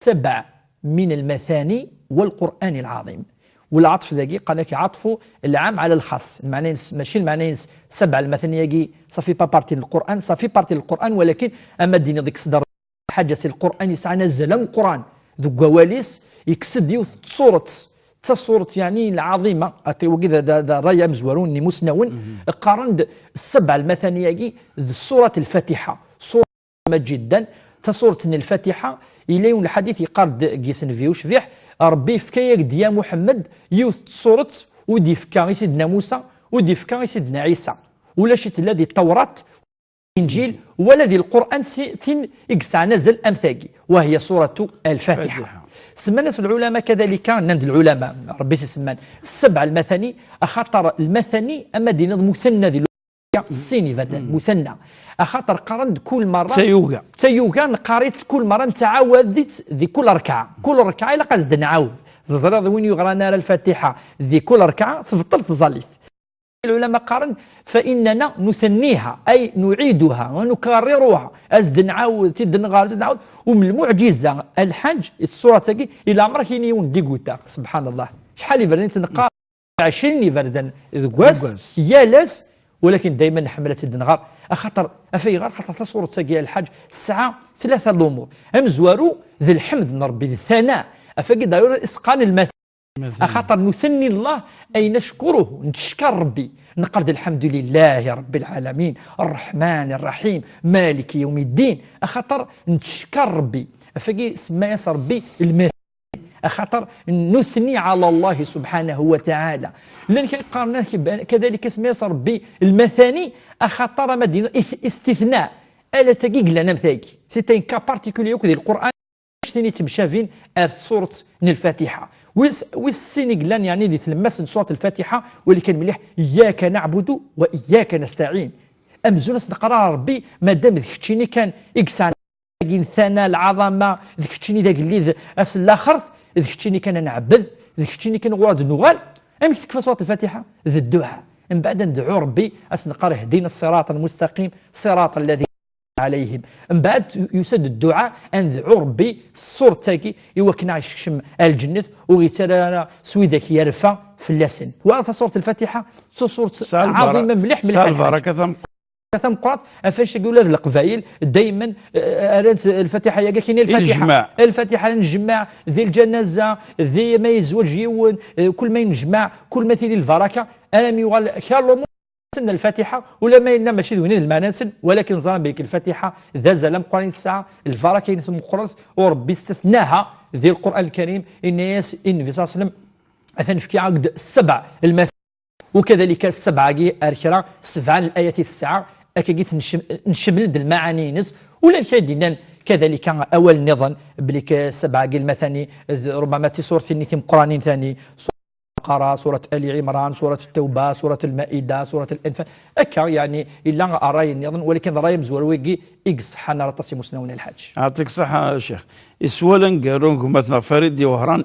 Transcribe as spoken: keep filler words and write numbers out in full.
سبع من المثاني والقرآن العظيم. والعطف ذاكي قال لك عطف العام على الخاص، المعنى ينس ماشي المعنى ينس سبع المثاني ياكي صافي با بارتي القرآن، صافي بارتي القرآن، ولكن أما ديني ديك صدر حاجة سي القرآن يسعى نزل من قرآن ذو قواليس يكسد يوث صورة تصورت يعني العظيمة أتي وكذا دا, دا رايا مزورون مسنون قارن السبع المثاني ياكي السورة الفاتحة، صورة جدا تصورت الفاتحة. إلى يوم الحديث يقال قيسن فيو شفيح ربي يفكا ياك يا محمد يوث صورة ودي يفكا سيدنا موسى ودي يفكا سيدنا عيسى ولا شي تلا دي التوراة الإنجيل ولا ذي القرآن سي ثين إكسع نزل أمثاقي وهي سورة الفاتحة. سمنا العلماء كذلك نند العلماء ربي سي سمان السبع المثاني أخطر المثاني أما دينا مثنى ذي السين يفدن مثنى أخطر قرن كل مرة سيوغا سيوغا نقاريت كل مرة نتعاود ذي كل ركعة، كل ركعة إلا قصد نعاود تزريض وين يغرى نار الفاتحة ذي كل ركعة تبطل تزاليت. العلماء قارن فإننا نثنيها أي نعيدها ونكررها أزد نعاود تد نغار زد نعاود. ومن المعجزة الحج الصورة تاكي إلى عمرك ينيون ديقوتا سبحان الله شحال يبرني تنقار عشرين يبردن ذقواس يالس. ولكن دائما نحمل تد نغار أخطر أفي غار خطر صورة تاكي الحج الساعة ثلاثة الأمور أمزوارو ذي الحمد نربي الثناء أفاقي داير إسقان المثل أخاطر نثني الله أي نشكره نتشكر ربي نقرد الحمد لله رب العالمين الرحمن الرحيم مالك يوم الدين أخاطر نتشكر ربي أفاقي سمايس ربي المثل أخاطر نثني على الله سبحانه وتعالى لأن كذلك سمايس ربي المثاني أخاطر مدينة استثناء ألا تاكي قلنا مثاكي سيتين كا بارتيكولي يوك ذي القرآن ثاني تمشافين ار سورة الفاتحة ويس ويس سيني قلان يعني دي تلمس سورة الفاتحة ولكن مليح إياك نعبد وإياك نستعين أمزون نقرا ربي ما دام ذكتشيني كان إكسان ثنا العظمة ذكتشيني ذاك اللي أس الآخرت ذكتشيني كان نعبد ذكتشيني كان غواد نغال أمك تكفى سورة الفاتحة ذي الدعاء من بعد ندعو ربي أس نقرا اهدنا الصراط المستقيم صراط الذي عليهم من بعد يسد الدعاء أن ذعو ربي الصورة تاكي إوا كنا يشكشم الجنة وغيتالا سويدك يرفع في اللسن وعرف سورة الفاتحة سورة عظيمة مليح مليح البركة ثمقرات أفاش يقول هذا القبايل دايما أرنت الفاتحة يا كاين الفاتحة الفاتحة نجمع ذي الجنازة ذي ما يزوج يون كل ما ينجمع كل ما تيلي البركة أنا ميوغال كارلو سن الفاتحة ولا ما يلنا ماشي ذوين المعنى نسن ولكن زران بيك الفاتحة ذا زلام قرآن الساعة البركة ينثم قرص وربي استثناها ذي القرآن الكريم إن ياس إن في صلى الله عليه وسلم أثن في عقد السبع المثل وكذلك السبعة جي أركرا سبعا الآية الساعة أكاكي نشمل المعاني نس ولا كاين كذلك أول نظن بليك سبعة جي المثاني ربما تي صورة ثاني ثم قرآن ثاني البقرة سورة آل عمران سورة التوبة سورة المائدة سورة الأنفال أكا يعني إلا أراي نظن ولكن راي مزور ويقي إكس حنا رطاسي مسنون الحاج يعطيك الصحة شيخ إسوالا قالون كما فريد دي وهران